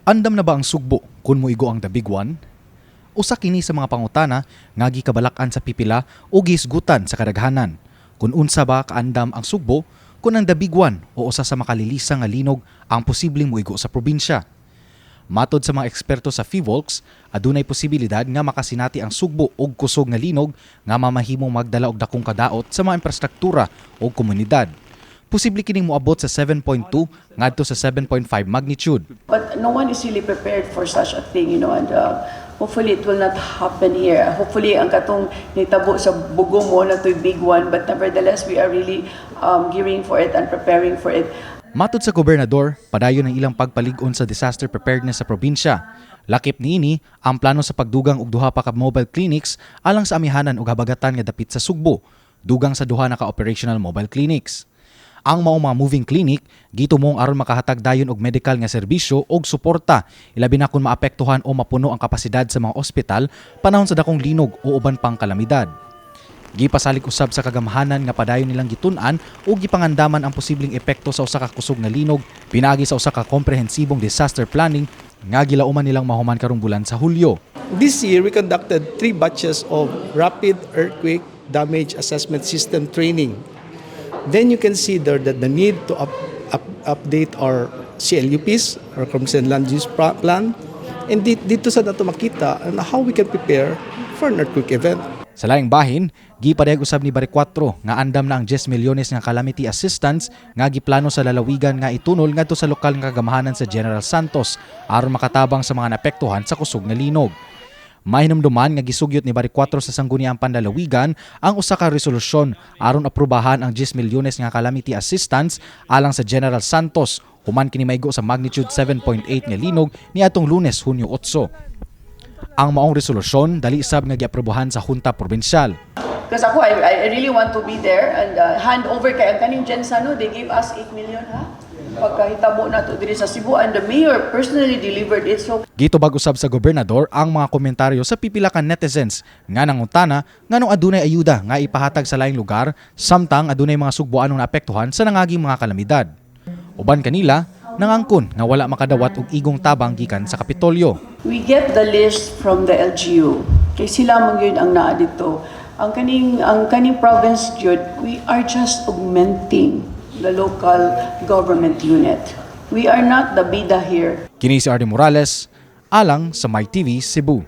Andam na ba ang Sugbo kung moigo ang the big one? Usa kini sa mga pangutana nga gikabalak-an sa pipila o gihisgutan sa kadaghanan. Kung unsa ba kaandam ang Sugbo kung ang the big one o usa sa makalilisa nga linog ang posibleng moigo sa probinsya. Matod sa mga eksperto sa PHIVOLCS, adunay posibilidad nga makasinati ang Sugbo og kusog nga linog nga mamahimong magdala og dakong kadaot sa mga infrastruktura o komunidad. Posible kining moabot sa 7.2 ngadto sa 7.5 magnitude. But no one is really prepared for such a thing, and hopefully it will not happen here. Hopefully, ang katong nitabo sa Bogo mao na to'y big one, but nevertheless, we are really gearing for it and preparing for it. Matod sa gobernador, padayon ang ilang pagpalig-on sa disaster preparedness sa probinsya. Lakip niini ang plano sa pagdugang og duha pa ka mobile clinics alang sa amihanan ug habagatan nga dapit sa Sugbo, dugang sa duha na ka operational mobile clinics. Ang maong mga moving clinic gitumong aron makahatag dayon og medical nga serbisyo og suporta, ilabi na kung maapektuhan o mapuno ang kapasidad sa mga ospital panahon sa dakong linog o uban pang kalamidad. Gipasalig usab sa kagamhanan nga padayon nilang gitun-an o gipangandaman ang posibleng epekto sa usa ka kusog nga linog pinaagi sa usa ka komprehensibong disaster planning nga gilauman nilang mahuman karong bulan sa Hulyo. This year, we conducted three batches of rapid earthquake damage assessment system training. Then you can see there that the need to update our CLUPs, our Comprehensive Land Use Plan, and dito sa nato makita on how we can prepare for an earthquake event. Sa laing bahin, gipadayag usab ni Baricuatro nga andam na ang 10 milyones nga calamity assistance nga giplano sa lalawigan nga itunol ngadto sa lokal nga kagamhanan sa General Santos aron makatabang sa mga naapektuhan sa kusog nga linog. Mahinumduman nga gisugyot ni Baricuatro sa Sangguniang Panlalawigan ang usa ka resolusyon aron aprubahan ang 10 milyones nga calamity assistance alang sa General Santos human kini maigo sa magnitude 7.8 nga linog niadtong Lunes, Hunyo 8. Ang maong resolusyon dali sab nga giaprobohan sa Junta Probinsyal. Because ako, I really want to be there and hand over kay ang kaning GenSan, no, they gave us 8 million, ha? Pagkahitabo na to diri sa Cebu, and the mayor personally delivered it. So Gitubag usab sa gobernador ang mga komentaryo sa pipila ka netizens nga nangutana nganong adunay ayuda nga ipahatag sa laing lugar samtang adunay mga Sugboanong naapektuhan sa nangaging mga kalamidad. Uban kanila nangangkon nga wala makadawat og igong tabang gikan sa Kapitolyo. We get the list from the LGU. Kay sila man gyud ang naa dito. Ang kaning province gyud, we are just augmenting the local government unit. We are not the bida here. Kini si Arnie Morales alang sa My TV Cebu.